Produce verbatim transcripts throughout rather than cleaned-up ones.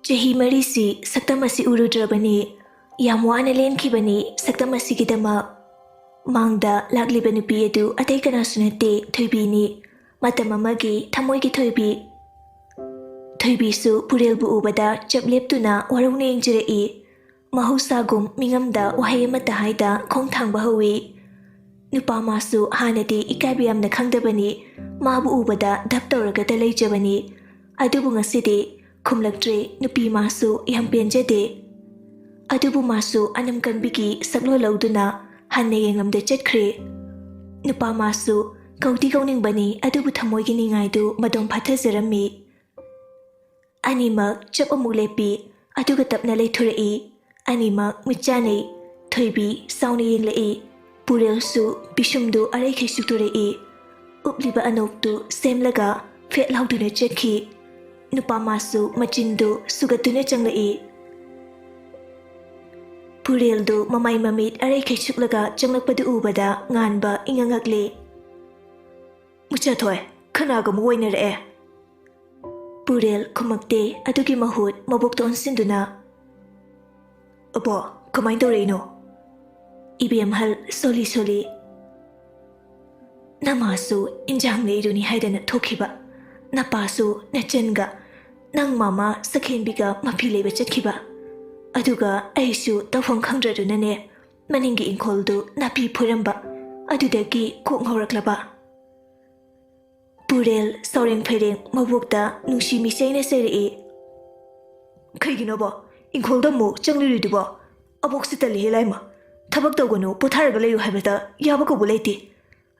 ꯆꯍꯤ ꯃꯔꯤꯁꯤ ꯁꯛꯇꯝ ꯑꯁꯤ ꯎꯔꯨꯗ꯭ꯔꯕꯅꯤ꯫ ꯌꯥꯝ ꯋꯥꯅ ꯂꯦꯟꯈꯤꯕꯅꯤ ꯁꯛꯇꯝ ꯑꯁꯤꯒꯤꯗꯃꯛ꯫ ꯃꯥꯡꯗ ꯂꯥꯛꯂꯤꯕ ꯅꯨꯄꯤ ꯑꯗꯨ ꯑꯇꯩ ꯀꯅꯥꯁꯨ ꯅꯠꯇꯦ, ꯊꯣꯏꯕꯤꯅꯤ꯫ ꯃꯇꯝ ꯑꯃꯒꯤ ꯊꯃꯣꯏꯒꯤ ꯊꯣꯏꯕꯤ꯫ ꯊꯣꯏꯕꯤꯁꯨ ꯄꯨꯔꯦꯜꯕꯨ ꯎꯕꯗ ꯆꯞ ꯂꯦꯞꯇꯨꯅ ꯋꯥꯔꯧꯅ ꯌꯦꯡꯖꯔꯛꯏ꯫ ꯃꯍꯧꯁꯥꯒꯨꯝ ꯃꯤꯉꯝꯗ ꯋꯥꯍꯩ ꯑꯃꯠꯇ ꯍꯥꯏꯗ ꯈꯣꯡ ꯊꯥꯡꯕ ꯍꯧꯏ꯫ ꯅꯨꯄꯥ ꯃꯥꯁꯨ ꯍꯥꯟꯅꯗꯤ ꯏꯀꯥꯏꯕ ꯌꯥꯝꯅ ꯈꯪꯗꯕꯅꯤ꯫ ꯃꯥꯕꯨ ꯎꯕꯗ ꯙꯞ ꯇꯧꯔꯒꯇ ꯂꯩꯖꯕꯅꯤ꯫ ꯑꯗꯨꯕꯨ ꯉꯁꯤꯗꯤ ꯈꯨꯝꯂꯛꯇ꯭ꯔꯦ꯫ ꯅꯨꯄꯤ ꯃꯥꯁꯨ ꯌꯥꯝ ꯄꯦꯟꯖꯗꯦ꯫ ꯑꯗꯨꯕꯨ ꯃꯥꯁꯨ ꯑꯅꯝ ꯀꯟꯕꯤꯒꯤ ꯁꯛꯂꯣꯟ ꯂꯧꯗꯨꯅ ꯍꯟꯅ ꯌꯦꯡꯂꯝꯗ ꯆꯠꯈ꯭ꯔꯦ꯫ ꯅꯨꯄꯥ ꯃꯥꯁꯨ ꯀꯧꯗꯤ ꯀꯧꯅꯤꯡꯕꯅꯤ, ꯑꯗꯨꯕꯨ ꯊꯃꯣꯏꯒꯤ ꯅꯤꯡꯉꯥꯏꯗꯨ ꯃꯗꯣꯝ ꯐꯥꯊꯖꯔꯝꯃꯤ꯫ ꯑꯅꯤꯃꯛ ꯆꯞ ꯑꯃꯨꯛ ꯂꯦꯞꯄꯤ, ꯑꯗꯨꯒ ꯇꯞꯅ ꯂꯩꯊꯣꯔꯛꯏ꯫ ꯑꯅꯤꯃꯛ ꯃꯤꯠ ꯆꯥꯟꯅꯩ꯫ ꯊꯣꯏꯕꯤ ꯁꯥꯎꯅ ꯌꯦꯡꯂꯛꯏ꯫ ꯄꯨꯔꯦꯜꯁꯨ ꯄꯤꯁꯨꯝꯗꯨ ꯑꯔꯩꯈꯩ ꯁꯨꯛꯇꯣꯔꯛꯏ꯫ ꯎꯞꯂꯤꯕ ꯑꯅꯣꯛꯇꯨ ꯁꯦꯝꯂꯒ ꯐꯦꯠ ꯂꯥꯎꯗꯨꯅ ꯆꯠꯈꯤ꯫ ꯅꯨꯄꯥ ꯃꯥꯁꯨ ꯃꯆꯤꯟꯗꯨ ꯁꯨꯒꯠꯇꯨꯅ ꯆꯪꯂꯛꯏ꯫ ꯄꯨꯔꯦꯜꯗꯨ ꯃꯃꯥꯏ ꯃꯃꯤꯠ ꯑꯔꯩꯈꯩ ꯁꯨꯛꯂꯒ ꯆꯪꯂꯛꯄꯗꯨ ꯎꯕꯗ ꯉꯥꯟꯕ ꯏꯉꯛ ꯉꯛꯂꯦ꯫ "ꯃꯨꯆꯥꯊꯣꯏ, ꯈꯅꯥꯒ ꯑꯃꯨꯛ ꯑꯣꯏꯅꯔꯛꯑꯦ?" ꯄꯨꯔꯦꯜ ꯈꯨꯝꯃꯛꯇꯦ꯫ ꯑꯗꯨꯒꯤ ꯃꯍꯨꯠ ꯃꯕꯣꯛꯇ ꯑꯣꯟꯁꯤꯟꯗꯨꯅ, "ꯑꯕꯣ, ꯀꯃꯥꯏꯅ ꯇꯧꯔꯛꯏꯅꯣ?" ꯏꯕꯦꯝꯍꯜ ꯁꯣꯜꯂꯤ ꯁꯣꯜꯂꯤ, "ꯅꯃꯥꯁꯨ ꯏꯟꯖꯥꯡ ꯂꯩꯔꯨꯅꯤ ꯍꯥꯏꯗꯅ ꯊꯣꯛꯈꯤꯕ, ꯅꯄꯥꯁꯨ ꯅꯆꯟꯒ ꯅꯪ ꯃꯃꯥ ꯁꯈꯦꯟꯕꯤꯒ ꯃꯐꯤ ꯂꯩꯕ ꯆꯠꯈꯤꯕ, ꯑꯗꯨꯒ ꯑꯩꯁꯨ ꯇꯧꯐꯝ ꯈꯪꯗ꯭ꯔꯗꯨꯅꯅꯦ, ꯃꯅꯤꯡꯒꯤ ꯏꯪꯈꯣꯜꯗꯨ ꯅꯥꯄꯤ ꯐꯣꯏꯔꯝꯕ, ꯑꯗꯨꯗꯒꯤ ꯀꯣꯛ ꯉꯥꯎꯔꯛꯂꯕ꯫" ꯄꯨꯔꯦꯜ ꯁꯥꯎꯔꯦꯡ ꯐꯩꯔꯦꯡ ꯃꯕꯣꯛꯇ ꯅꯨꯡꯁꯤ ꯃꯤꯆꯩꯅ ꯆꯩꯔꯛꯏ꯫ "ꯀꯩꯒꯤꯅꯣꯕꯣ ꯏꯪꯈꯣꯜꯗ ꯑꯃꯨꯛ ꯆꯪꯂꯨꯔꯤꯗꯨꯕꯣ? ꯑꯕꯣꯛꯁꯤ ꯇꯜꯂꯤꯍꯦ ꯂꯥꯏꯃ꯫ ꯊꯕꯛ ꯇꯧꯒꯅꯨ, ꯄꯣꯊꯥꯔꯒ ꯂꯩꯌꯨ ꯍꯥꯏꯕꯗ ꯌꯥꯕ ꯀꯧꯕ ꯂꯩꯇꯦ꯫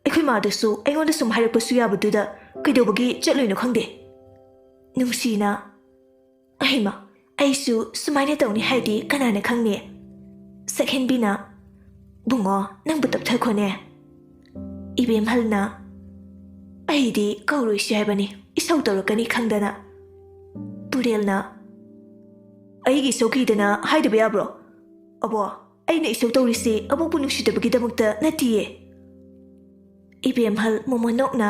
ꯑꯩꯈꯣꯏ ꯃꯥꯗꯨꯁꯨ ꯑꯩꯉꯣꯟꯗ ꯁꯨꯝ ꯍꯥꯏꯔꯛꯄꯁꯨ ꯌꯥꯕꯗꯨꯗ ꯀꯩꯗꯧꯕꯒꯤ ꯆꯠꯂꯨꯏꯅꯣ ꯈꯪꯗꯦ꯫" ꯅꯨꯡꯁꯤꯅ, "ꯑꯍꯩꯃ, ꯑꯩꯁꯨ ꯁꯨꯃꯥꯏꯅ ꯇꯧꯅꯤ ꯍꯥꯏꯗꯤ ꯀꯅꯥꯅ ꯈꯪꯅꯤ?" ꯁꯛꯍꯦꯟꯕꯤꯅ, "ꯕꯨꯡꯉꯣ, ꯅꯪꯕꯨ ꯇꯞꯊꯈꯣꯅꯦ꯫" ꯏꯕꯦꯝꯍꯜꯅ, "ꯑꯩꯗꯤ ꯀꯧꯔꯣꯏꯁꯤ ꯍꯥꯏꯕꯅꯤ, ꯏꯁꯧ ꯇꯧꯔꯛꯀꯅꯤ ꯈꯪꯗꯅ꯫" ꯄꯨꯔꯦꯜꯅ, "ꯑꯩꯒꯤ ꯏꯁꯧ ꯀꯤꯗꯅ ꯍꯥꯏꯗꯕ ꯌꯥꯕ꯭ꯔꯣ? ꯑꯕꯣ, ꯑꯩꯅ ꯏꯁꯧ ꯇꯧꯔꯤꯁꯤ ꯑꯕꯣꯛꯄꯨ ꯅꯨꯡꯁꯤꯗꯕꯒꯤꯗꯃꯛꯇ ꯅꯠꯇꯤꯌꯦ꯫" ꯏꯕꯦꯝꯍꯜ ꯃꯣꯃꯣꯟ ꯅꯣꯛꯅ,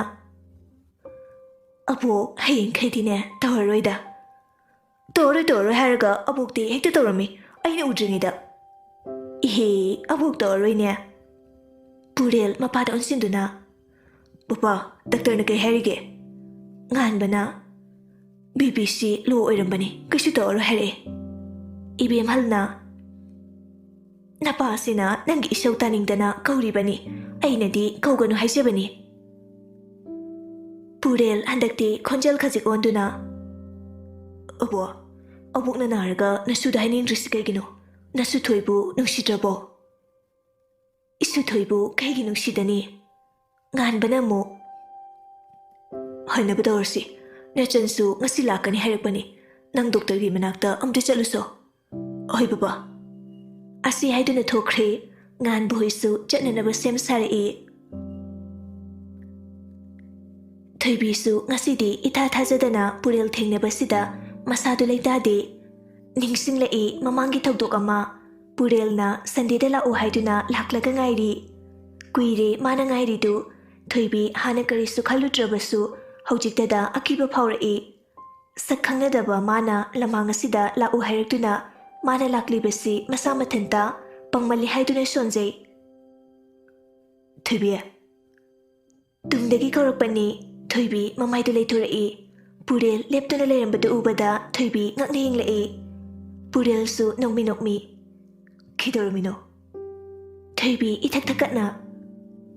"ꯑꯕꯣꯛ ꯍꯌꯦꯡꯈꯩꯗꯤꯅꯦ ꯇꯧꯔꯔꯣꯏꯗ꯫" "ꯇꯧꯔꯔꯣꯏ, ꯇꯧꯔꯔꯣꯏ" ꯍꯥꯏꯔꯒ ꯑꯕꯣꯛꯇꯤ ꯍꯦꯛꯇ ꯇꯧꯔꯝꯃꯤ, ꯑꯩꯅ ꯎꯗ꯭ꯔꯤꯉꯩꯗ꯫ "ꯏꯍꯦ, ꯑꯕꯣꯛ ꯇꯧꯔꯔꯣꯏꯅꯦ"꯫ ꯄꯨꯔꯦꯜ ꯃꯄꯥꯗ ꯑꯣꯟꯁꯤꯟꯗꯨꯅ, "ꯄꯄꯥ, ꯗꯥꯛꯇꯔꯅ ꯀꯩ ꯍꯥꯏꯔꯤꯒꯦ?" ꯉꯥꯟꯕꯅ, "ꯕꯤ ꯄꯤ ꯁꯤ ꯂꯣ ꯑꯣꯏꯔꯝꯕꯅꯤ, ꯀꯩꯁꯨ ꯇꯧꯔꯔꯣꯏ" ꯍꯥꯏꯔꯛꯑꯦ꯫ ꯏꯕꯦꯝꯍꯜꯅ, "ꯅꯄꯥꯁꯤꯅ ꯅꯪꯒꯤ ꯏꯁꯧ ꯇꯥꯅꯤꯡꯗꯅ ꯀꯧꯔꯤꯕꯅꯤ, ꯑꯩꯅꯗꯤ ꯀꯧꯒꯅꯨ ꯍꯥꯏꯖꯕꯅꯤ"꯫ ꯄꯨꯔꯦꯜ ꯍꯟꯗꯛꯇꯤ ꯈꯣꯟꯖꯦꯜ ꯈꯖꯤꯛ ꯑꯣꯟꯗꯨꯅ, "ꯑꯕꯣ, ꯑꯕꯣꯛꯅ ꯅꯥꯔꯒ ꯅꯁꯨꯗ ꯍꯥꯏꯅꯤꯡꯗ꯭ꯔꯤꯁꯤ ꯀꯩꯒꯤꯅꯣ? ꯅꯁꯨ ꯊꯣꯏꯕꯨ ꯅꯨꯡꯁꯤꯗ꯭ꯔꯕꯣ?" "ꯏꯁꯨ ꯊꯣꯏꯕꯨ ꯀꯩꯒꯤ ꯅꯨꯡꯁꯤꯗꯅꯤ?" ꯉꯥꯟꯕꯅ ꯑꯃꯨꯛ, "ꯍꯥꯏꯅꯕ ꯇꯧꯔꯁꯤ, ꯅꯆꯟꯁꯨ ꯉꯁꯤ ꯂꯥꯛꯀꯅꯤ ꯍꯥꯏꯔꯛꯄꯅꯤ, ꯅꯪ ꯗꯣꯛꯇꯔꯒꯤ ꯃꯅꯥꯛꯇ ꯑꯝꯇ ꯆꯠꯂꯨꯁꯣ"꯫ "ꯍꯣꯏ ꯕꯕꯥ"꯫ ꯑꯁꯤ ꯍꯥꯏꯗꯨꯅ ꯊꯣꯛꯈ꯭ꯔꯦ꯫ ꯉꯥꯟꯕ ꯍꯣꯏꯁꯨ ꯆꯠꯅꯅꯕ ꯁꯦꯝ ꯁꯥꯔꯛꯏ꯫ ꯊꯣꯏꯕꯤꯁꯨ ꯉꯁꯤꯗꯤ ꯏꯊꯥ ꯊꯥꯖꯗꯅ ꯄꯨꯔꯦꯜ ꯊꯦꯡꯅꯕꯁꯤꯗ ꯃꯁꯥꯗꯨ ꯂꯩꯇꯥꯗꯦ꯫ ꯅꯤꯡꯁꯤꯡꯂꯛꯏ ꯃꯃꯥꯡꯒꯤ ꯊꯧꯗꯣꯛ ꯑꯃ, ꯄꯨꯔꯦꯜꯅ ꯁꯟꯗꯦꯗ ꯂꯥꯛꯎ ꯍꯥꯏꯗꯨꯅ ꯂꯥꯛꯂꯒ ꯉꯥꯏꯔꯤ꯫ ꯀꯨꯏꯔꯦ ꯃꯥꯅ ꯉꯥꯏꯔꯤꯗꯨ꯫ ꯊꯣꯏꯕꯤ ꯍꯥꯟꯅ ꯀꯔꯤꯁꯨ ꯈꯜꯂꯨꯗ꯭ꯔꯕꯁꯨ ꯍꯧꯖꯤꯛꯇꯗ ꯑꯀꯤꯕ ꯐꯥꯎꯔꯛꯏ꯫ ꯁꯛ ꯈꯪꯅꯗꯕ ꯃꯥꯅ ꯂꯃꯥꯡ ꯑꯁꯤꯗ ꯂꯥꯛꯎ ꯍꯥꯏꯔꯛꯇꯨꯅ ꯃꯥꯅ ꯂꯥꯛꯂꯤꯕꯁꯤ ꯃꯁꯥ ꯃꯊꯟꯇ ꯄꯪꯃꯜꯂꯤ ꯍꯥꯏꯗꯨꯅ ꯁꯣꯟꯖꯩ꯫ "ꯊꯣꯏꯕꯤ"꯫ ꯇꯨꯡꯗꯒꯤ ꯀꯧꯔꯛꯄꯅꯤ꯫ ꯊꯣꯏꯕꯤ ꯃꯃꯥꯏꯗꯨ ꯂꯩꯊꯣꯔꯛꯏ꯫ ꯄꯨꯔꯦꯜ ꯂꯦꯞꯇꯨꯅ ꯂꯩꯔꯝꯕꯗꯨ ꯎꯕꯗ ꯊꯣꯏꯕꯤ ꯉꯛꯅ ꯌꯦꯡꯂꯛꯏ꯫ ꯄꯨꯔꯦꯜꯁꯨ ꯅꯣꯛꯃꯤ ꯅꯣꯛꯃꯤ꯫ "ꯀꯩꯗꯧꯔꯝꯃꯤꯅꯣ?" ꯊꯣꯏꯕꯤ ꯏꯊꯛ ꯊꯛꯀꯠꯅ,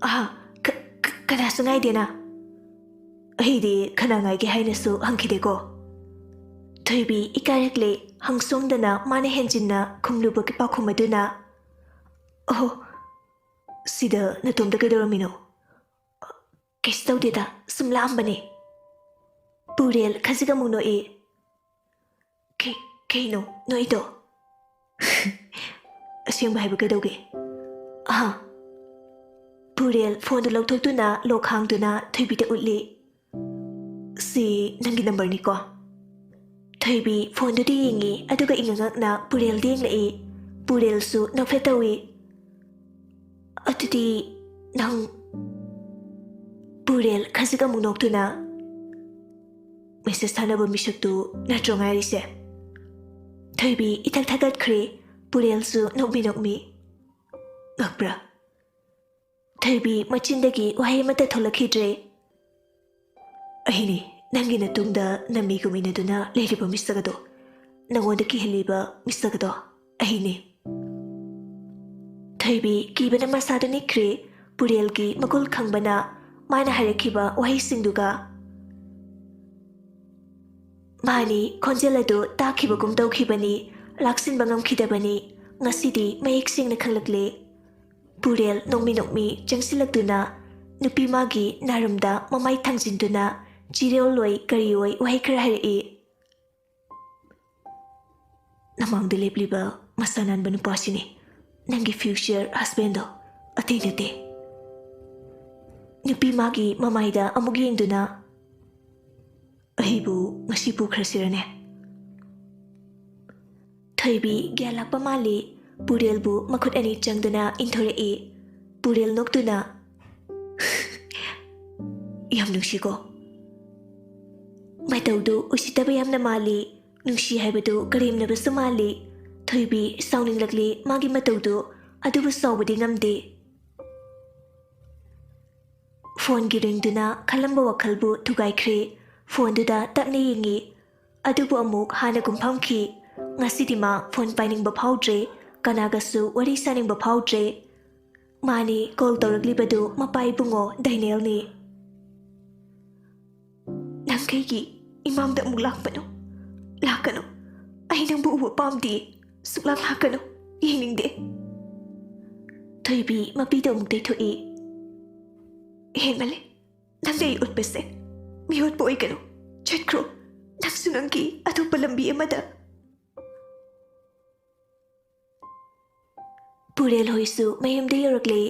"ꯑꯍꯥ, ꯀ-, ꯀ-, ꯀꯅꯥꯁꯨ ꯉꯥꯏꯗꯦꯅ꯫ ꯑꯩꯗꯤ ꯀꯅꯥ ꯉꯥꯏꯒꯦ ꯍꯥꯏꯅꯁꯨ ꯍꯪꯈꯤꯗꯦꯀꯣ"꯫ ꯊꯣꯏꯕꯤ ꯏꯀꯥꯏꯔꯛꯂꯦ꯫ ꯍꯪꯁꯣꯡꯗꯅ ꯃꯥꯅ ꯍꯦꯟꯖꯤꯟꯅ ꯈꯨꯝꯂꯨꯕꯒꯤ ꯄꯥꯎꯈꯨꯝ ꯑꯗꯨꯅ, "ꯑꯣꯍꯣ, ꯁꯤꯗ ꯅꯇꯣꯝꯇ ꯀꯩꯗꯧꯔꯝꯃꯤꯅꯣ?" "ꯀꯩꯁꯨ ꯇꯧꯗꯦꯗ, ꯁꯨꯝ ꯂꯥꯛꯑꯝꯕꯅꯦ"꯫ ꯄꯨꯔꯦꯜ ꯈꯖꯤꯛ ꯑꯃꯨꯛ ꯅꯣꯛꯏ꯫ "ꯀꯩ-, ꯀꯩꯅꯣ ꯅꯣꯛꯏꯗꯣ?" "ꯑꯁꯦꯡꯕ ꯍꯥꯏꯕ ꯀꯩꯗꯧꯒꯦ?" "ꯑꯍꯥ"꯫ ꯄꯨꯔꯦꯜ ꯐꯣꯟꯗꯨ ꯂꯧꯊꯣꯛꯇꯨꯅ ꯂꯣꯛ ꯍꯥꯡꯗꯨꯅ ꯊꯣꯏꯕꯤꯗ ꯎꯠꯂꯤ꯫ "ꯁꯤ ꯅꯪꯒꯤ ꯅꯝꯕꯔꯅꯤꯀꯣ?" ꯊꯣꯏꯕꯤ ꯐꯣꯟꯗꯨꯗ ꯌꯦꯡꯉꯤ, ꯑꯗꯨꯒ ꯏꯉꯛꯉꯛꯅ ꯄꯨꯔꯦꯜꯗ ꯌꯦꯡꯂꯛꯏ꯫ ꯄꯨꯔꯦꯜꯁꯨ ꯅꯣꯛꯐꯦꯠ ꯇꯧꯏ꯫ "ꯑꯗꯨꯗꯤ ꯅꯪ"꯫ ꯄꯨꯔꯦꯜ ꯈꯖꯤꯛ ꯑꯃꯨꯛ ꯅꯣꯛꯇꯨꯅ, "ꯃꯦꯁꯦꯖ ꯊꯥꯅꯕ ꯃꯤꯁꯛꯇꯨ ꯅꯠꯇ꯭ꯔꯣ ꯉꯥꯏꯔꯤꯁꯦ?" ꯊꯣꯏꯕꯤ ꯏꯊꯛ ꯊꯛꯀꯠꯈ꯭ꯔꯦ꯫ ꯄꯨꯔꯦꯜꯁꯨ ꯅꯣꯛꯃꯤ ꯅꯣꯛꯃꯤ꯫ "ꯉꯛꯄ꯭ꯔꯥ?" ꯊꯣꯏꯕꯤ ꯃꯆꯤꯟꯗꯒꯤ ꯋꯥꯍꯩ ꯑꯃꯠꯇ ꯊꯣꯛꯂꯛꯈꯤꯗ꯭ꯔꯦ꯫ "ꯑꯩꯅꯤ, ꯅꯪꯒꯤ ꯅꯇꯨꯡꯗ ꯅꯃꯤꯒꯨꯝ ꯏꯟꯅꯗꯨꯅ ꯂꯩꯔꯤꯕ ꯃꯤꯁꯛ ꯑꯗꯣ, ꯅꯉꯣꯟꯗ ꯀꯤꯍꯜꯂꯤꯕ ꯃꯤꯁꯛ ꯑꯗꯣ ꯑꯩꯅꯤ꯫" ꯊꯣꯏꯕꯤ ꯀꯤꯕꯅ ꯃꯁꯥꯗꯨ ꯅꯤꯛꯈ꯭ꯔꯦ꯫ ꯄꯨꯔꯦꯜꯒꯤ ꯃꯒꯨꯜ ꯈꯪꯕꯅ ꯃꯥꯅ ꯍꯥꯏꯔꯛꯈꯤꯕ ꯋꯥꯍꯩꯁꯤꯡꯗꯨꯒ꯫ ꯃꯥꯅꯤ, ꯈꯣꯟꯖꯦꯜ ꯑꯗꯨ ꯇꯥꯈꯤꯕꯒꯨꯝ ꯇꯧꯈꯤꯕꯅꯤ, ꯂꯥꯛꯁꯤꯟꯕ ꯉꯝꯈꯤꯗꯕꯅꯤ꯫ ꯉꯁꯤꯗꯤ ꯃꯌꯦꯛ ꯁꯦꯡꯅ ꯈꯪꯂꯛꯂꯦ꯫ ꯄꯨꯔꯦꯜ ꯅꯣꯛꯃꯤ ꯅꯣꯛꯃꯤ ꯆꯪꯁꯤꯜꯂꯛꯇꯨꯅ ꯅꯨꯄꯤ ꯃꯥꯒꯤ ꯅꯥꯔꯨꯝꯗ ꯃꯃꯥꯏ ꯊꯥꯡꯖꯤꯟꯗꯨꯅ ꯆꯤꯔꯣꯜ ꯑꯣꯏ ꯀꯔꯤ ꯑꯣꯏ ꯋꯥꯍꯩ ꯈꯔ ꯍꯥꯏꯔꯛꯏ꯫ "ꯅꯃꯥꯡꯗ ꯂꯦꯞꯂꯤꯕ ꯃꯁꯥ ꯅꯥꯟꯕ ꯅꯨꯄꯥꯁꯤꯅꯤ ꯅꯪꯒꯤ future husbandꯗꯣ, ꯑꯇꯩ ꯅꯠꯇꯦ꯫" ꯅꯨꯄꯤ ꯃꯥꯒꯤ ꯃꯃꯥꯏꯗ ꯑꯃꯨꯛ ꯌꯦꯡꯗꯨꯅ, "ꯑꯩꯕꯨ ꯉꯁꯤ ꯄꯨꯈ꯭ꯔꯁꯤꯔꯅꯦ?" ꯊꯣꯏꯕꯤ ꯒ꯭ꯌꯥꯟ ꯂꯥꯛꯄ ꯃꯥꯜꯂꯤ꯫ ꯄꯨꯔꯦꯜꯕꯨ ꯃꯈꯨꯠ ꯑꯅꯤ ꯆꯪꯗꯨꯅ ꯏꯟꯊꯣꯔꯛꯏ꯫ ꯄꯨꯔꯦꯜ ꯅꯣꯛꯇꯨꯅ, "ꯌꯥꯝ ꯅꯨꯡꯁꯤꯀꯣ꯫ ꯃꯇꯧꯗꯨ ꯎꯁꯤꯠꯇꯕ ꯌꯥꯝꯅ ꯃꯥꯜꯂꯤ꯫ ꯅꯨꯡꯁꯤ ꯍꯥꯏꯕꯗꯨ ꯀꯔꯦꯝꯅꯕꯁꯨ ꯃꯥꯜꯂꯤ꯫" ꯊꯣꯏꯕꯤ ꯁꯥꯎꯅꯤꯡꯂꯛꯂꯤ꯫ ꯃꯥꯒꯤ ꯃꯇꯧꯗꯨ ꯑꯗꯨꯕꯨ ꯁꯥꯎꯕꯗꯤ ꯉꯝꯗꯦ꯫ ꯐꯣꯟꯒꯤ ꯔꯤꯡꯗꯨꯅ ꯈꯜꯂꯝꯕ ꯋꯥꯈꯜꯕꯨ ꯊꯨꯒꯥꯏꯈ꯭ꯔꯦ꯫ ꯐꯣꯟꯗꯨꯗ ꯇꯞꯅ ꯌꯦꯡꯉꯤ꯫ ꯑꯗꯨꯕꯨ ꯑꯃꯨꯛ ꯍꯥꯟꯅꯒꯨꯝ ꯐꯝꯈꯤ꯫ ꯉꯁꯤꯗꯤ ꯃꯥ ꯐꯣꯟ ꯄꯥꯏꯅꯤꯡꯕ ꯐꯥꯎꯗ꯭ꯔꯦ, ꯀꯅꯥꯒꯁꯨ ꯋꯥꯔꯤ ꯁꯥꯅꯤꯡꯕ ꯐꯥꯎꯗ꯭ꯔꯦ꯫ ꯃꯥꯅꯤ, ꯀꯣꯜ ꯇꯧꯔꯛꯂꯤꯕꯗꯨ ꯃꯄꯥ ꯏꯕꯨꯡꯉꯣ ꯗꯥꯏꯅꯦꯜꯅꯤ꯫ "ꯅꯪ ꯀꯩꯒꯤ ꯏꯃꯥꯡꯗ ꯑꯃꯨꯛ ꯂꯥꯛꯄꯅꯣ? ꯂꯥꯛꯀꯅꯨ꯫ ꯑꯩ ꯅꯪꯕꯨ ꯎꯕ ꯄꯥꯝꯗꯦ꯫ ꯁꯨꯛꯂꯥꯛ ꯂꯥꯛꯀꯅꯨ꯫ ꯌꯦꯡꯅꯤꯡꯗꯦ꯫" ꯊꯣꯏꯕꯤ ꯃꯄꯤꯗ ꯑꯃꯨꯛ ꯇꯩꯊꯣꯛꯏ꯫ "ꯍꯦꯟꯃꯜꯂꯦ꯫ ꯅꯪꯅ ꯑꯩ ꯎꯠꯄꯁꯦ ꯃꯤꯑꯣꯠꯄ ꯑꯣꯏꯒꯅꯨ꯫ ꯆꯠꯈ꯭ꯔꯣ꯫ ꯅꯪꯁꯨ ꯅꯪꯒꯤ ꯑꯇꯣꯞꯄ ꯂꯝꯕꯤ ꯑꯃꯗ꯫" ꯄꯨꯔꯦꯜ ꯍꯣꯏꯁꯨ ꯃꯌꯨꯝꯗ ꯌꯧꯔꯛꯂꯦ꯫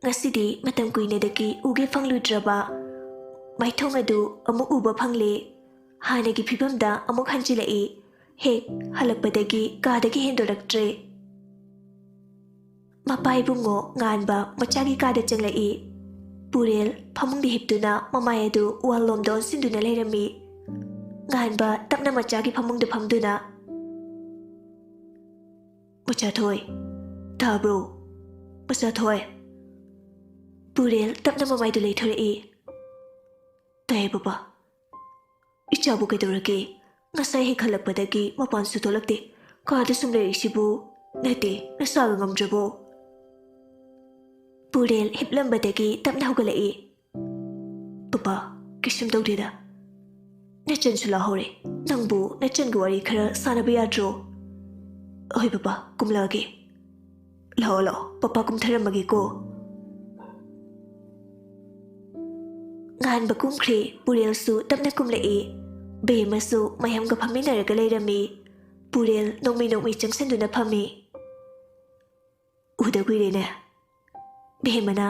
ꯉꯁꯤꯗꯤ ꯃꯇꯝ ꯀꯨꯏꯅꯗꯒꯤ ꯎꯒꯦ ꯐꯪꯂꯨꯗ꯭ꯔꯕ ꯃꯥꯏꯊꯣꯡ ꯑꯗꯨ ꯑꯃꯨꯛ ꯎꯕ ꯐꯪꯂꯦ꯫ ꯍꯥꯟꯅꯒꯤ ꯐꯤꯕꯝꯗ ꯑꯃꯨꯛ ꯍꯟꯖꯤꯜꯂꯛꯏ꯫ ꯍꯦꯛ ꯍꯜꯂꯛꯄꯗꯒꯤ ꯀꯥꯗꯒꯤ ꯍꯦꯟꯗꯣꯔꯛꯇ꯭ꯔꯦ꯫ ꯃꯄꯥ ꯏꯕꯨꯡꯉꯣ ꯉꯥꯟꯕ ꯃꯆꯥꯒꯤ ꯀꯥꯗ ꯆꯪꯂꯛꯏ꯫ ꯄꯨꯔꯦꯜ ꯐꯃꯨꯡꯗ ꯍꯤꯞꯇꯨꯅ ꯃꯃꯥꯏ ꯑꯗꯨ ꯋꯥꯜꯂꯣꯝꯗ ꯑꯣꯟꯁꯤꯟꯗꯨꯅ ꯂꯩꯔꯝꯃꯤ꯫ ꯉꯥꯟꯕ ꯇꯞꯅ ꯃꯆꯥꯒꯤ ꯐꯃꯨꯡꯗ ꯐꯝꯗꯨꯅ, "ꯃꯆꯥꯊꯣꯏ, ꯇꯥꯕ꯭ꯔꯣ? ꯃꯆꯥꯊꯣꯏ!" ꯄꯨꯔꯦꯜ ꯇꯞꯅ ꯃꯃꯥꯏꯗꯨ ꯂꯩꯊꯣꯔꯛꯏ꯫ "ꯇꯥꯏ, ꯄꯄꯥ꯫ ꯏꯆꯥꯕꯨ ꯀꯩꯗꯧꯔꯒꯦ? ꯉꯁꯥꯏ ꯍꯦꯛ ꯍꯜꯂꯛꯄꯗꯒꯤ ꯃꯄꯥꯟꯁꯨ ꯊꯣꯛꯂꯛꯇꯦ꯫ ꯀꯥꯗ ꯁꯨꯝ ꯂꯩꯔꯤꯁꯤꯕꯨ? ꯅꯠꯇꯦ, ꯅꯁꯥꯒ ꯉꯝꯗ꯭ꯔꯕꯣ?" ꯄꯨꯔꯦꯜ ꯍꯤꯞꯂꯝꯕꯗꯒꯤ ꯇꯞꯅ ꯍꯧꯒꯠꯂꯛꯏ꯫ "ꯄꯄꯥ, ꯀꯩꯁꯨꯝ ꯇꯧꯗꯦꯗ꯫ ꯅꯆꯟꯁꯨ ꯂꯥꯛꯍꯧꯔꯦ꯫ ꯅꯪꯕꯨ ꯅꯆꯟꯒꯤ ꯋꯥꯔꯤ ꯈꯔ ꯁꯥꯟꯅꯕ ꯌꯥꯗ꯭ꯔꯣ?" "ꯍꯣꯏ ꯄꯄꯥ, ꯀꯨꯝꯂꯛꯑꯒꯦ꯫ ꯂꯥꯛꯑꯣ, ꯂꯥꯛꯑꯣ, ꯄꯄꯥ ꯀꯨꯝꯊꯔꯝꯃꯒꯦꯀꯣ꯫" ꯉꯥꯟꯕ ꯀꯨꯝꯈ꯭ꯔꯦ꯫ ꯄꯨꯔꯦꯜꯁꯨ ꯇꯞꯅ ꯀꯨꯝꯂꯛꯏ꯫ ꯕꯦꯝꯃꯁꯨ ꯃꯌꯥꯝꯒ ꯐꯝꯃꯤꯟꯅꯔꯒ ꯂꯩꯔꯝꯃꯤ꯫ ꯄꯨꯔꯦꯜ ꯅꯣꯡꯃꯩ ꯅꯣꯡꯃꯩ ꯆꯪꯁꯤꯟꯗꯨꯅ ꯐꯝꯃꯤ꯫ "ꯎꯗ ꯀꯨꯏꯔꯦꯅꯦ꯫" ꯕꯦꯝꯃꯅ,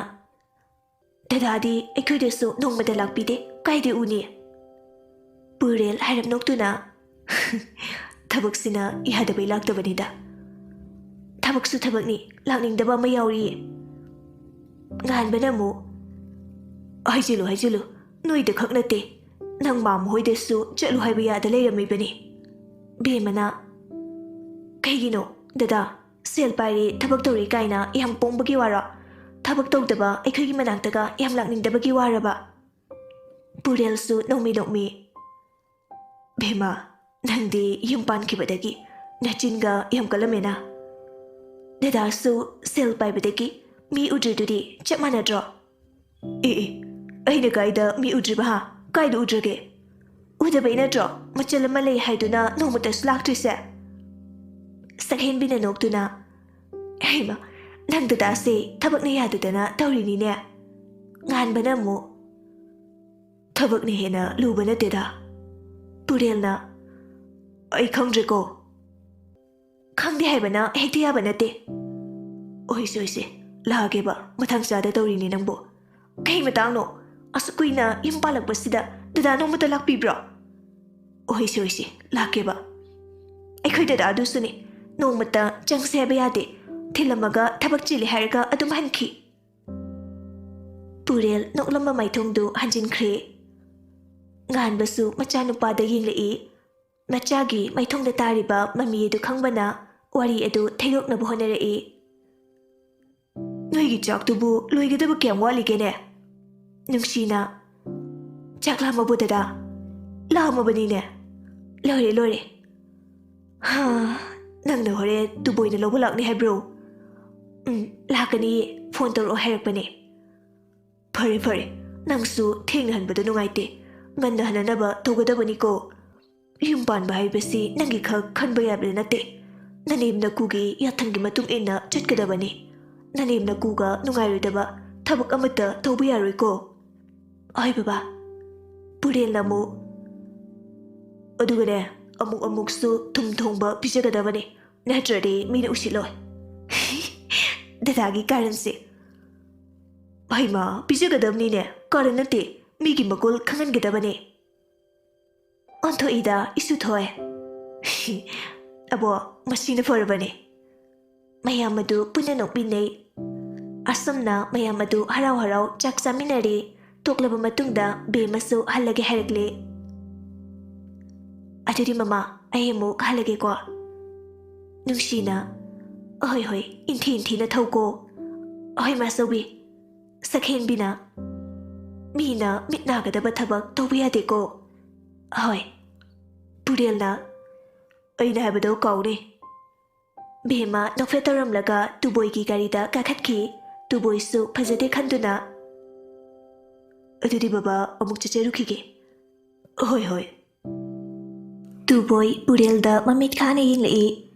"ꯗꯗꯥꯗꯤ ꯑꯩꯈꯣꯏꯗꯁꯨ ꯅꯣꯡꯃꯇ ꯂꯥꯛꯄꯤꯗꯦ, ꯀꯥꯏꯗ ꯎꯅꯤ?" ꯄꯨꯔꯦꯜ ꯍꯥꯏꯔꯞ ꯅꯣꯛꯇꯨꯅ, "ꯊꯕꯛꯁꯤꯅ ꯌꯥꯗꯕꯩ ꯂꯥꯛꯇꯕꯅꯤꯗ꯫ ꯊꯕꯛꯁꯨ ꯊꯕꯛꯅꯤ, ꯂꯥꯛꯅꯤꯡꯗꯕ ꯑꯃ ꯌꯥꯎꯔꯤꯌꯦ꯫" ꯉꯥꯟꯕꯅ ꯑꯃꯨꯛ, "ꯍꯥꯏꯖꯤꯜꯂꯨ, ꯍꯥꯏꯖꯤꯜꯂꯨ, ꯅꯣꯏꯗ ꯈꯛ ꯅꯠꯇꯦ, ꯅꯪ ꯃꯥꯝ ꯍꯣꯏꯗꯁꯨ ꯆꯠꯂꯨ ꯍꯥꯏꯕ ꯌꯥꯗ ꯂꯩꯔꯝꯃꯤꯕꯅꯤ꯫" ꯕꯦꯝꯃꯅ, "ꯀꯩꯒꯤꯅꯣ ꯗꯗꯥ? ꯁꯦꯜ ꯄꯥꯏꯔꯦ, ꯊꯕꯛ ꯇꯧꯔꯦ ꯀꯥꯏꯅ ꯌꯥꯝ ꯄꯣꯡꯕꯒꯤ ꯋꯥꯔꯣ? ꯊꯕꯛ ꯇꯧꯗꯕ ꯑꯩꯈꯣꯏꯒꯤ ꯃꯅꯥꯛꯇꯒ ꯌꯥꯝ ꯂꯥꯛꯅꯤꯡꯗꯕꯒꯤ ꯋꯥꯔꯕ?" ꯄꯨꯔꯦꯜꯁꯨ ꯅꯣꯛꯃꯤ ꯅꯣꯛꯃꯤ, "ꯕꯦꯝꯃ, ꯅꯪꯗꯤ ꯌꯨꯝ ꯄꯥꯟꯈꯤꯕꯗꯒꯤ ꯅꯆꯤꯟꯒ ꯌꯥꯝ ꯀꯜꯂꯝꯃꯦꯅ꯫ ꯗꯗꯥꯁꯨ ꯁꯦꯜ ꯄꯥꯏꯕꯗꯒꯤ ꯃꯤ ꯎꯗ꯭ꯔꯤꯗꯨꯗꯤ ꯆꯞ ꯃꯥꯟꯅꯗ꯭ꯔꯣ?" "ꯑꯦ, ꯑꯦ, ꯑꯩꯅ ꯀꯥꯏꯗ ꯃꯤ ꯎꯗ꯭ꯔꯤꯕ, ꯍꯥ? ꯀꯥꯏꯗ ꯎꯗ꯭ꯔꯒꯦ? ꯎꯗꯕꯩ ꯅꯠꯇ꯭ꯔꯣ ꯃꯆꯜ ꯑꯃ ꯂꯩ ꯍꯥꯏꯗꯨꯅ ꯅꯣꯡꯃꯇꯁꯨ ꯂꯥꯛꯇ꯭ꯔꯤꯁꯦ?" ꯁꯛꯍꯦꯟꯕꯤꯅ ꯅꯣꯛꯇꯨꯅ, "ꯍꯩꯃ, ꯅꯪ ꯗꯗꯥꯁꯦ ꯊꯕꯛꯅ ꯌꯥꯗꯗꯅ ꯇꯧꯔꯤꯅꯤꯅꯦ꯫" ꯉꯥꯟꯕꯅ ꯑꯃꯨꯛ, "ꯊꯕꯛꯅ ꯍꯦꯟꯅ ꯂꯨꯕ ꯅꯠꯇꯦꯗ꯫" ꯄꯨꯔꯦꯜꯅ, "ꯑꯩ ꯈꯪꯗ꯭ꯔꯦꯀꯣ꯫" "ꯈꯪꯗꯦ ꯍꯥꯏꯕꯅ ꯍꯦꯛꯇ ꯌꯥꯕ ꯅꯠꯇꯦ꯫" "ꯑꯣꯏꯁꯦ, ꯑꯣꯏꯁꯦ, ꯂꯥꯛꯑꯒꯦꯕ, ꯃꯊꯪ ꯆꯥꯗ ꯇꯧꯔꯤꯅꯦ ꯅꯪꯕꯨ꯫ ꯀꯩ ꯃꯇꯥꯡꯅꯣ? ꯑꯁꯨꯛ ꯀꯨꯏꯅ ꯌꯨꯝ ꯄꯥꯜꯂꯛꯄꯁꯤꯗ ꯗꯗꯥ ꯅꯣꯡꯃꯇ ꯂꯥꯛꯄꯤꯕ꯭ꯔꯣ?" "ꯑꯣꯏꯁꯦ, ꯑꯣꯏꯁꯦ, ꯂꯥꯛꯀꯦꯕ꯫ ꯑꯩꯈꯣꯏ ꯗꯗꯥꯗꯨꯁꯨꯅꯦ, ꯅꯣꯡꯃꯇ ꯆꯪꯁꯦ ꯍꯥꯏꯕ ꯌꯥꯗꯦ꯫ ꯊꯤꯜꯂꯝꯃꯒ ꯊꯕꯛ ꯆꯤꯜꯂꯤ ꯍꯥꯏꯔꯒ ꯑꯗꯨꯝ ꯍꯟꯈꯤ꯫" ꯄꯨꯔꯦꯜ ꯅꯣꯛꯂꯝꯕ ꯃꯥꯏꯊꯣꯡꯗꯨ ꯍꯟꯖꯤꯟꯈ꯭ꯔꯦ꯫ ꯉꯥꯟꯕꯁꯨ ꯃꯆꯥꯅꯨꯄꯥꯗ ꯌꯦꯡꯂꯛꯏ꯫ ꯃꯆꯥꯒꯤ ꯃꯥꯏꯊꯣꯡꯗ ꯇꯥꯔꯤꯕ ꯃꯃꯤ ꯑꯗꯨ ꯈꯪꯕꯅ ꯋꯥꯔꯤ ꯑꯗꯨ ꯊꯩꯗꯣꯛꯅꯕ ꯍꯣꯠꯅꯔꯛꯏ꯫ "ꯅꯣꯏꯒꯤ ꯆꯥꯛꯇꯨꯕꯨ ꯂꯣꯏꯒꯗꯕ ꯀꯌꯥꯝ ꯋꯥꯠꯂꯤꯒꯦꯅꯦ?" ꯅꯨꯡꯁꯤꯅ, "ꯆꯥꯛ ꯂꯥꯝꯃꯕꯣ ꯗꯗꯥ? ꯂꯥꯝꯃꯕꯅꯤꯅꯦ꯫ ꯂꯣꯏꯔꯦ, ꯂꯣꯏꯔꯦ꯫ ꯍꯥ, ꯅꯪꯅ ꯍꯣꯔꯦꯟ ꯇꯨꯕꯣꯏꯅ ꯂꯧꯕ ꯂꯥꯛꯅꯤ ꯍꯥꯏꯕ꯭ꯔꯣ?" "ꯎꯝ, ꯂꯥꯛꯀꯅꯤꯌꯦ, ꯐꯣꯟ ꯇꯧꯔꯛꯑꯣ ꯍꯥꯏꯔꯛꯄꯅꯦ꯫" "ꯐꯔꯦ, ꯐꯔꯦ, ꯅꯪꯁꯨ ꯊꯦꯡꯅ ꯍꯟꯕꯗꯣ ꯅꯨꯡꯉꯥꯏꯇꯦ, ꯉꯟꯅ ꯍꯟꯅꯅꯕ ꯇꯧꯒꯗꯕꯅꯤꯀꯣ꯫ ꯌꯨꯝ ꯄꯥꯟꯕ ꯍꯥꯏꯕꯁꯤ ꯅꯪꯒꯤ ꯈꯛ ꯈꯟꯕ ꯌꯥꯕ ꯅꯠꯇꯦ꯫ ꯅꯅꯦꯝ ꯅꯀꯨꯒꯤ ꯌꯥꯊꯪꯒꯤ ꯃꯇꯨꯡ ꯏꯟꯅ ꯆꯠꯀꯗꯕꯅꯤ꯫ ꯅꯅꯦꯝ ꯅꯀꯨꯒ ꯅꯨꯡꯉꯥꯏꯔꯣꯏꯗꯕ ꯊꯕꯛ ꯑꯃꯠꯇ ꯇꯧꯕ ꯌꯥꯔꯣꯏꯀꯣ꯫" "ꯍꯣꯏ ꯕꯕꯥ꯫" ꯄꯨꯔꯦꯜꯅ ꯑꯃꯨꯛ, "ꯑꯗꯨꯒꯅꯦ, ꯑꯃꯨꯛ ꯑꯃꯨꯛꯁꯨ ꯊꯨꯝ ꯊꯣꯡꯕ ꯄꯤꯖꯒꯗꯕꯅꯤ, ꯅꯠꯇ꯭ꯔꯗꯤ ꯃꯤꯅ ꯎꯁꯤꯠꯂꯣꯏ꯫" ꯗꯗꯥꯒꯤ ꯀꯥꯔꯟꯁꯦ꯫ "ꯍꯩꯃꯥ, ꯄꯤꯖꯒꯗꯕꯅꯤꯅꯦ, ꯀꯥꯔꯟ ꯅꯠꯇꯦ, ꯃꯤꯒꯤ ꯃꯒꯨꯟ ꯈꯪꯍꯟꯒꯗꯕꯅꯦ꯫" ꯑꯣꯟꯊꯣꯛꯏꯗ, ꯏꯁꯨ ꯊꯣꯛꯑꯦ꯫ "ꯑꯕꯣ, ꯃꯁꯤꯅ ꯐꯔꯕꯅꯦ꯫" ꯃꯌꯥꯝ ꯑꯗꯨ ꯄꯨꯟꯅ ꯅꯣꯛꯃꯤꯟꯅꯩ꯫ ꯑꯁꯨꯝꯅ ꯃꯌꯥꯝ ꯑꯗꯨ ꯍꯔꯥꯎ ꯍꯔꯥꯎ ꯆꯥꯛ ꯆꯥꯃꯤꯟꯅꯔꯦ꯫ ꯇꯣꯛꯂꯕ ꯃꯇꯨꯡꯗ ꯕꯦꯝꯃꯁꯨ ꯍꯜꯂꯒꯦ ꯍꯥꯏꯔꯛꯂꯦ꯫ "ꯑꯗꯨꯗꯤ ꯃꯃꯥ, ꯑꯩ ꯑꯃꯨꯛ ꯍꯜꯂꯒꯦꯀꯣ꯫" ꯅꯨꯡꯁꯤꯅ, "ꯑꯍꯣꯏ ꯍꯣꯏ, ꯏꯟꯊꯤ ꯏꯟꯊꯤꯅ ꯊꯧꯀꯣ꯫" "ꯑꯍꯣꯏ ꯃꯥꯆꯧꯕꯤ꯫" ꯁꯛꯍꯦꯟꯕꯤꯅ, "ꯃꯤꯅ ꯃꯤꯠ ꯅꯥꯒꯗꯕ ꯊꯕꯛ ꯇꯧꯕ ꯌꯥꯗꯦꯀꯣ꯫" "ꯑꯍꯣꯏ꯫" ꯄꯨꯔꯦꯜꯅ, "ꯑꯩꯅ ꯍꯥꯏꯕꯗꯣ ꯀꯥꯎꯅꯤ꯫" ꯕꯦꯝꯃ ꯅꯣꯛꯐꯦꯠ ꯇꯧꯔꯝꯂꯒ ꯇꯨꯕꯣꯏꯒꯤ ꯒꯥꯔꯤꯗ ꯀꯥꯈꯠꯈꯤ꯫ ꯇꯨꯕꯣꯏꯁꯨ ꯐꯖꯗꯦ ꯈꯟꯗꯨꯅ, "ꯑꯗꯨꯗꯤ ꯕꯕꯥ, ꯑꯃꯨꯛ ꯆꯠꯆꯔꯨꯈꯤꯒꯦ꯫" "ꯍꯣꯏ, ꯍꯣꯏ꯫" ꯇꯨꯕꯣꯏ ꯄꯨꯔꯦꯜꯗ ꯃꯃꯤꯠ ꯈꯥꯅ ꯌꯦꯡꯂꯛꯏ꯫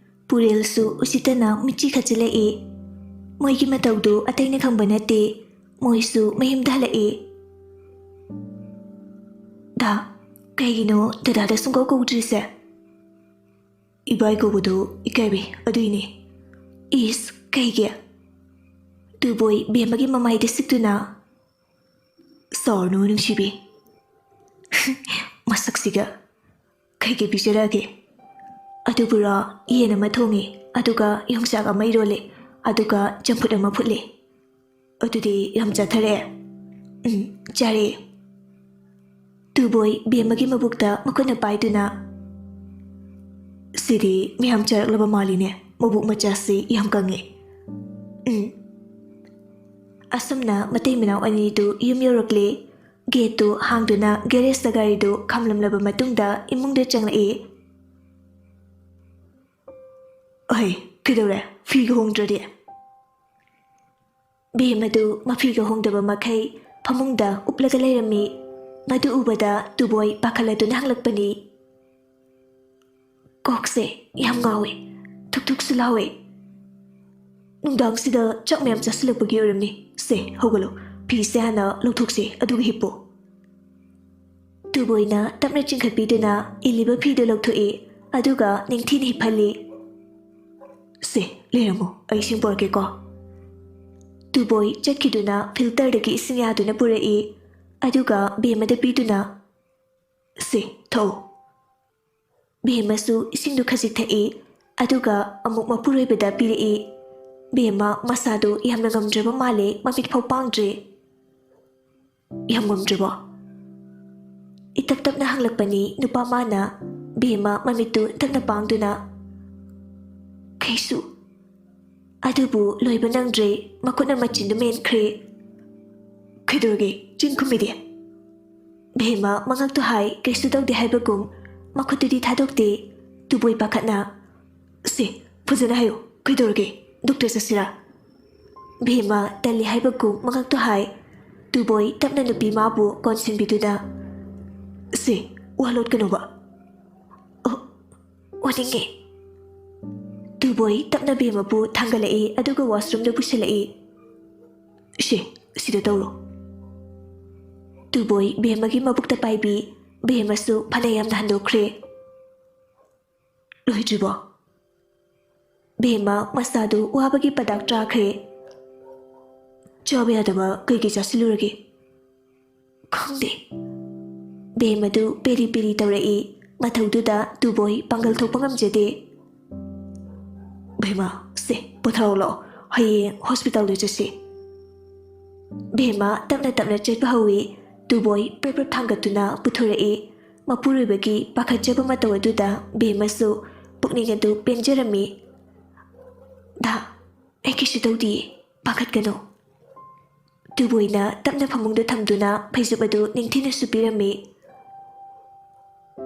ꯄꯨꯔꯦꯜꯁꯨ ꯎꯁꯤꯠꯇꯅ ꯃꯤꯠꯆꯤ ꯈꯠꯆꯤꯜꯂꯛꯏ꯫ ꯃꯣꯏꯒꯤ ꯃꯇꯧꯗꯨ ꯑꯇꯩꯅ ꯈꯪꯕ ꯅꯠꯇꯦ, ꯃꯣꯏꯁꯨ ꯃꯌꯨꯝꯗ ꯍꯜꯂꯛꯏ꯫ "ꯗꯥ, ꯀꯩꯒꯤꯅꯣ ꯗꯗꯥꯗ ꯁꯨꯡꯀꯧ ꯀꯧꯗ꯭ꯔꯤꯁꯦ?" "ꯏꯕꯥꯏ ꯀꯧꯕꯗꯨ ꯏꯀꯥꯏꯕꯤ, ꯑꯗꯨꯏꯅꯦ꯫" "ꯏꯁ, ꯀꯩꯒꯤ?" ꯇꯨꯕꯣꯏ ꯕꯦꯝꯃꯒꯤ ꯃꯃꯥꯏꯗ ꯁꯤꯛꯇꯨꯅ, "ꯁꯥꯎꯔꯅꯨ ꯅꯨꯡꯁꯤꯕꯤ꯫" "ꯃꯁꯛꯁꯤꯒ꯫ ꯀꯩꯀꯩ ꯄꯤꯖꯔꯛꯑꯒꯦ?" "ꯑꯗꯨꯕꯨꯔꯣ, ꯌꯦꯟ ꯑꯃ ꯊꯣꯡꯉꯦ, ꯑꯗꯨꯒ ꯌꯣꯡꯆꯥꯛ ꯑꯃ ꯏꯔꯣꯜꯂꯦ, ꯑꯗꯨꯒ ꯆꯝꯐꯨꯠ ꯑꯃ ꯐꯨꯠꯂꯦ꯫" "ꯑꯗꯨꯗꯤ ꯌꯥꯝ ꯆꯥꯊꯔꯛꯑꯦ꯫" "ꯎꯝ, ꯆꯥꯔꯦ꯫" ꯇꯨꯕꯣꯏ ꯕꯦꯝꯃꯒꯤ ꯃꯕꯨꯛꯇ ꯃꯈꯨꯠꯅ ꯄꯥꯏꯗꯨꯅ, "ꯁꯤꯗꯤ ꯃꯌꯥꯝ ꯆꯥꯔꯛꯂꯕ ꯃꯥꯜꯂꯤꯅꯦ꯫" ꯃꯕꯨꯛ ꯃꯆꯥꯁꯤ ꯌꯥꯝ ꯀꯪꯉꯦ꯫ ꯎꯝ꯫ ꯑꯁꯨꯝꯅ ꯃꯇꯩ ꯃꯅꯥꯎ ꯑꯅꯤꯗꯨ ꯌꯨꯝ ꯌꯧꯔꯛꯂꯦ꯫ ꯒꯦꯠꯇꯨ ꯍꯥꯡꯗꯨꯅ ꯒꯦꯔꯦꯖꯇ ꯒꯥꯔꯤꯗꯨ ꯈꯥꯝꯂꯝꯂꯕ ꯃꯇꯨꯡꯗ ꯏꯃꯨꯡꯗ ꯆꯪꯂꯛꯏ꯫ "ꯑꯍꯩ, ꯀꯩꯗꯧꯔꯦ? ꯐꯤꯒ ꯍꯣꯡꯗ꯭ꯔꯗꯤ?" ꯕꯦꯝꯃꯗꯨ ꯃꯐꯤꯒ ꯍꯣꯡꯗꯕ ꯃꯈꯩ ꯐꯃꯨꯡꯗ ꯎꯞꯂꯒ ꯂꯩꯔꯝꯃꯤ꯫ ꯃꯗꯨ ꯎꯕꯗ ꯇꯨꯕꯣꯏ ꯄꯥꯈꯠꯂꯗꯨꯅ ꯍꯪꯂꯛꯄꯅꯤ꯫ "ꯀꯣꯛꯁꯦ ꯌꯥꯝ ꯉꯥꯎꯋꯦ, ꯊꯨꯛ ꯊꯨꯛꯁꯨ ꯂꯥꯎꯋꯦ꯫ ꯅꯨꯡꯗꯥꯡꯁꯤꯗ ꯆꯥꯛ ꯃꯌꯥꯝ ꯆꯥꯁꯤꯜꯂꯛꯄꯒꯤ ꯑꯣꯏꯔꯝꯅꯤ꯫ ꯁꯦ, ꯍꯧꯒꯠꯂꯣ, ꯐꯤꯁꯦ ꯍꯥꯟꯅ ꯂꯧꯊꯣꯛꯁꯦ, ꯑꯗꯨꯒ ꯍꯤꯞꯄꯣ꯫" ꯇꯨꯕꯣꯏꯅ ꯇꯞꯅ ꯆꯤꯡꯈꯠꯄꯤꯗꯨꯅ ꯏꯜꯂꯤꯕ ꯐꯤꯗꯨ ꯂꯧꯊꯣꯛꯏ, ꯑꯗꯨꯒ ꯅꯤꯡꯊꯤꯅ ꯍꯤꯞꯍꯜꯂꯤ꯫ "ꯁꯦ, ꯂꯩꯔꯝꯃꯣ, ꯑꯩ ꯏꯁꯤꯡ ꯄꯨꯔꯛꯀꯦꯀꯣ꯫" ꯇꯨꯕꯣꯏ ꯆꯠꯈꯤꯗꯨꯅ ꯐꯤꯜꯇꯔꯗꯒꯤ ꯏꯁꯤꯡ ꯌꯥꯗꯨꯅ ꯄꯨꯔꯛꯏ, ꯑꯗꯨꯒ ꯕꯦꯝꯃꯗ ꯄꯤꯗꯨꯅ, "ꯁꯦ, ꯊꯛꯑꯣ꯫" ꯕꯦꯝꯃꯁꯨ ꯏꯁꯤꯡꯗꯨ ꯈꯖꯤꯛ ꯊꯛꯏ, ꯑꯗꯨꯒ ꯑꯃꯨꯛ ꯃꯄꯨꯔꯣꯏꯕꯗ ꯄꯤꯔꯛꯏ꯫ ꯕꯦꯝꯃ ꯃꯁꯥꯗꯨ ꯌꯥꯝꯅ ꯉꯝꯗ꯭ꯔꯕ ꯃꯥꯜꯂꯦ, ꯃꯃꯤꯠ ꯐꯥꯎ ꯄꯥꯡꯗ꯭ꯔꯦ꯫ "ꯌꯥꯝ ꯉꯝꯗ꯭ꯔꯕꯣ?" ꯏꯇꯞ ꯇꯞꯅ ꯍꯪꯂꯛꯄꯅꯤ ꯅꯨꯄꯥ ꯃꯥꯅ, ꯕꯦꯝꯃ ꯃꯃꯤꯠꯇꯨ ꯇꯞꯅ ꯄꯥꯡꯗꯨꯅ꯫ "ꯀꯩꯁꯨ꯫" ꯑꯗꯨꯕꯨ ꯂꯣꯏꯕ ꯅꯪꯗ꯭ꯔꯦ, ꯃꯈꯨꯠꯅ ꯃꯆꯤꯟꯗꯨ ꯃꯦꯟꯈ꯭ꯔꯦ꯫ "ꯀꯩꯗꯧꯔꯒꯦ? ꯆꯤꯟ ꯈꯨꯝꯃꯤꯗꯤ?" ꯕꯦꯝꯃ ꯃꯉꯛꯇꯨ ꯍꯥꯏ, ꯀꯩꯁꯨ ꯇꯧꯗꯦ ꯍꯥꯏꯕꯒꯨꯝ ꯃꯈꯨꯠꯇꯨꯗꯤ ꯊꯥꯗꯣꯛꯇꯦ꯫ ꯇꯨꯕꯣꯏ ꯄꯥꯈꯠꯅ, "ꯁꯦ, ꯐꯖꯅ ꯍꯥꯏꯌꯨ, ꯀꯩꯗꯧꯔꯒꯦ? ꯗꯣꯛꯇꯔ ꯆꯠꯁꯤꯔꯥ?" ꯕꯦꯝꯃ ꯇꯜꯂꯤ ꯍꯥꯏꯕꯒꯨꯝ ꯃꯉꯛꯇꯨ ꯍꯥꯏ꯫ ꯇꯨꯕꯣꯏ ꯇꯞꯅ ꯅꯨꯄꯤ ꯃꯥꯕꯨ ꯀꯣꯟꯁꯤꯟꯕꯤꯗꯨꯅ, "ꯁꯦ, ꯋꯥ ꯂꯣꯠꯀꯅꯨꯕ꯫" "ꯑꯣ, ꯑꯣꯅꯤꯡꯉꯦ꯫" ꯇꯨꯕꯣꯏ ꯇꯞꯅ ꯕꯦꯝꯃꯕꯨ ꯊꯥꯡꯒꯠꯂꯛꯏ, ꯑꯗꯨꯒ ꯋꯥꯁꯔꯨꯝꯗ ꯄꯨꯁꯤꯜꯂꯛꯏ꯫ "ꯁꯦ, ꯁꯤꯗ ꯇꯧꯔꯣ꯫" ꯇꯨꯕꯣꯏ ꯕꯦꯝꯃꯒꯤ ꯃꯕꯨꯛꯇ ꯄꯥꯏꯕꯤ, ꯕꯦꯝꯃꯁꯨ ꯐꯅ ꯌꯥꯝꯅ ꯍꯟꯗꯣꯛꯈ꯭ꯔꯦ꯫ "ꯂꯣꯏꯗ꯭ꯔꯤꯕꯣ?" ꯕꯦꯝꯃ ꯃꯁꯥꯗꯨ ꯋꯥꯕꯒꯤ ꯄꯗꯥꯛ ꯆꯥꯈ꯭ꯔꯦ꯫ "ꯆꯥꯕ ꯌꯥꯗꯕ ꯀꯩꯀꯩ ꯆꯥꯁꯤꯜꯂꯨꯔꯒꯦ?" "ꯈꯪꯗꯦ꯫" ꯕꯦꯝꯃꯗꯨ ꯄꯦꯔꯤ ꯄꯦꯔꯤ ꯇꯧꯔꯛꯏ꯫ ꯃꯊꯧꯗꯨꯗ ꯇꯨꯕꯣꯏ ꯄꯥꯡꯒꯜ ꯊꯣꯛꯄ ꯉꯝꯖꯗꯦ꯫ "ꯕꯦꯝꯃ, ꯁꯦ, ꯄꯣꯊꯥꯔꯣ ꯂꯥꯛꯑꯣ, ꯍꯌꯦꯡ ꯍꯣꯁꯄꯤꯇꯥꯜꯗ ꯆꯠꯁꯤ꯫" ꯕꯦꯝꯃ ꯇꯞꯅ ꯇꯞꯅ ꯆꯠꯄ ꯍꯧꯏ꯫ ꯇꯨꯕꯣꯏ ꯄ꯭ꯔꯞ ꯄ꯭ꯔꯞ ꯊꯥꯡꯒꯠꯇꯨꯅ ꯄꯨꯊꯣꯔꯛꯏ꯫ ꯃꯄꯨꯔꯣꯏꯕꯒꯤ ꯄꯥꯈꯠꯆꯕ ꯃꯇꯧ ꯑꯗꯨꯗ ꯕꯦꯝꯃꯁꯨ ꯄꯨꯛꯅꯤꯡ ꯑꯗꯨ ꯄꯦꯟꯖꯔꯝꯃꯤ꯫ "ꯗꯥ, ꯑꯩ ꯀꯩꯁꯨ ꯇꯧꯗꯤꯌꯦ, ꯄꯥꯈꯠꯀꯅꯨ꯫" ꯇꯨꯕꯣꯏꯅ ꯇꯞꯅ ꯐꯃꯨꯡꯗ ꯊꯝꯗꯨꯅ ꯐꯩꯖꯨꯞ ꯑꯗꯨ ꯅꯤꯡꯊꯤꯅ ꯁꯨꯞꯄꯤꯔꯝꯃꯤ꯫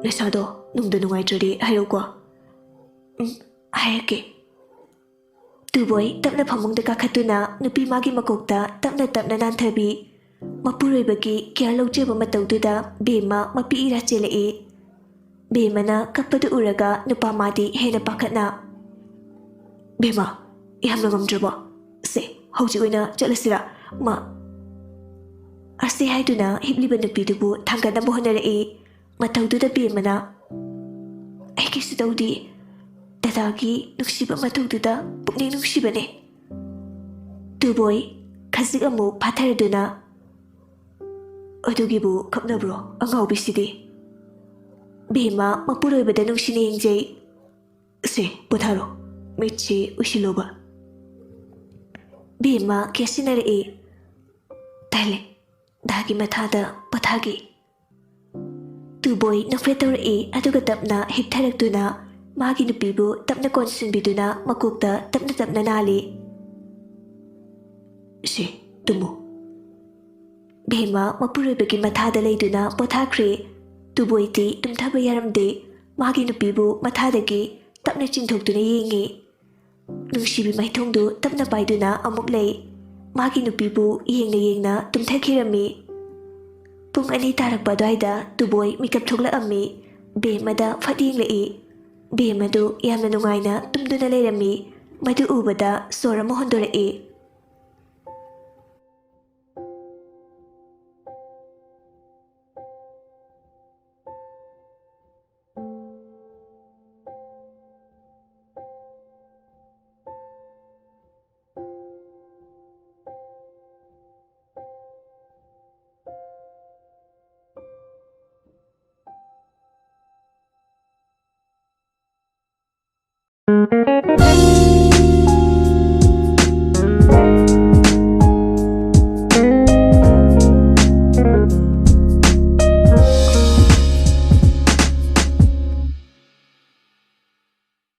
"ꯅꯁꯥꯗꯣ ꯅꯨꯡꯗ ꯅꯨꯡꯉꯥꯏꯇ꯭ꯔꯗꯤ ꯍꯥꯏꯔꯛꯎꯀꯣ꯫" "ꯎꯝ, ꯍꯥꯏꯔꯛꯀꯦ꯫" ꯇꯨꯕꯣꯏ ꯇꯞꯅ ꯐꯃꯨꯡꯗ ꯀꯥꯈꯠꯇꯨꯅ ꯅꯨꯄꯤ ꯃꯥꯒꯤ ꯃꯀꯣꯛꯇ ꯇꯞꯅ ꯇꯞꯅ ꯅꯥꯟꯊꯕꯤ꯫ ꯃꯄꯨꯔꯣꯏꯕꯒꯤ ꯀꯤꯌꯔ ꯂꯧꯖꯕ ꯃꯇꯧꯗꯨꯗ ꯕꯦꯝꯃ ꯃꯄꯤ ꯏꯔꯥ ꯆꯦꯜꯂꯛꯏ꯫ ꯕꯦꯝꯃꯅ ꯀꯞꯄꯗꯨ ꯎꯔꯒ ꯅꯨꯄꯥ ꯃꯥꯗꯤ ꯍꯦꯟꯅ ꯄꯥꯈꯠꯅ, "ꯕꯦꯝꯃ, ꯌꯥꯝꯅ ꯉꯝꯗ꯭ꯔꯕꯣ? ꯁꯦ, ꯍꯧꯖꯤꯛ ꯑꯣꯏꯅ ꯆꯠꯂꯁꯤꯔꯥ? ꯃꯥ," ꯑꯁꯤ ꯍꯥꯏꯗꯨꯅ ꯍꯤꯞꯂꯤꯕ ꯅꯨꯄꯤꯗꯨꯕꯨ ꯊꯥꯡꯒꯠꯅꯕ ꯍꯣꯠꯅꯔꯛꯏ꯫ ꯃꯇꯧꯗꯨꯗ ꯕꯦꯝꯃꯅ, "ꯑꯩ ꯀꯩꯁꯨ ꯇꯧꯗꯦ꯫ ꯗꯗꯥꯒꯤ ꯅꯨꯡꯁꯤꯕ ꯃꯇꯧꯗꯨꯗ ꯄꯨꯛꯅꯤꯡ ꯅꯨꯡꯁꯤꯕꯅꯦ꯫" ꯇꯨꯕꯣꯏ ꯈꯖꯤꯛ ꯑꯃꯨꯛ ꯐꯥꯊꯔꯗꯨꯅ, "ꯑꯗꯨꯒꯤꯕꯨ ꯀꯞꯅꯕ꯭ꯔꯣ, ꯑꯉꯥꯎꯕꯤꯁꯤꯗꯤ?" ꯕꯦꯝꯃ ꯃꯄꯨꯔꯣꯏꯕꯗ ꯅꯨꯡꯁꯤꯅ ꯌꯦꯡꯖꯩ꯫ "ꯁꯦ, ꯄꯣꯊꯥꯔꯣ꯫ ꯃꯤꯠꯁꯤ ꯎꯏꯁꯤꯜꯂꯣꯕ꯫" ꯕꯦꯝꯃ ꯀꯦꯁꯤꯟꯅꯔꯛꯏ꯫ "ꯇꯜꯂꯦ, ꯗꯥꯒꯤ ꯃꯊꯥꯗ ꯄꯣꯊꯥꯒꯦ꯫" ꯇꯨꯕꯣꯏ ꯅꯣꯛꯐꯦꯠ ꯇꯧꯔꯛꯏ, ꯑꯗꯨꯒ ꯇꯞꯅ ꯍꯤꯞꯊꯔꯛꯇꯨꯅ ꯃꯥꯒꯤ ꯅꯨꯄꯤꯕꯨ ꯇꯞꯅ ꯀꯣꯟꯁꯤꯟꯕꯤꯗꯨꯅ ꯃꯀꯣꯛꯇ ꯇꯞꯅ ꯇꯞꯅ ꯅꯥꯜꯂꯤ꯫ "ꯁꯦ, ꯇꯨꯝꯃꯨ꯫" ꯕꯦꯝꯃ ꯃꯄꯨꯔꯣꯏꯕꯒꯤ ꯃꯊꯥꯗ ꯂꯩꯗꯨꯅ ꯄꯣꯊꯥꯈ꯭ꯔꯦ꯫ ꯇꯨꯕꯣꯏꯗꯤ ꯇꯨꯝꯊꯕ ꯌꯥꯔꯝꯗꯦ꯫ ꯃꯥꯒꯤ ꯅꯨꯄꯤꯕꯨ ꯃꯊꯥꯗꯒꯤ ꯇꯞꯅ ꯆꯤꯡꯊꯣꯛꯇꯨꯅ ꯌꯦꯡꯉꯤ꯫ ꯅꯨꯡꯁꯤꯕꯤ ꯃꯥꯏꯊꯣꯡꯗꯨ ꯇꯞꯅ ꯄꯥꯏꯗꯨꯅ ꯑꯃꯨꯛ ꯂꯩ꯫ ꯃꯥꯒꯤ ꯅꯨꯄꯤꯕꯨ ꯌꯦꯡꯅ ꯌꯦꯡꯅ ꯇꯨꯝꯊꯈꯤꯔꯝꯃꯤ꯫ ꯄꯨꯡ ꯑꯅꯤ ꯇꯥꯔꯛꯄ ꯑꯗꯨꯋꯥꯏꯗ ꯇꯨꯕꯣꯏ ꯃꯤꯀꯞ ꯊꯣꯛꯂꯛꯑꯝꯃꯤ꯫ ꯕꯦꯝꯃꯗ ꯐꯠ ꯌꯦꯡꯂꯛꯏ꯫ ꯕꯦꯝꯃꯗꯨ ꯌꯥꯝꯅ ꯅꯨꯡꯉꯥꯏꯅ ꯇꯨꯝꯗꯨꯅ ꯂꯩꯔꯝꯃꯤ꯫ ꯃꯗꯨ ꯎꯕꯗ ꯁꯣꯔ ꯑꯃ ꯍꯣꯟꯗꯣꯔꯛꯏ꯫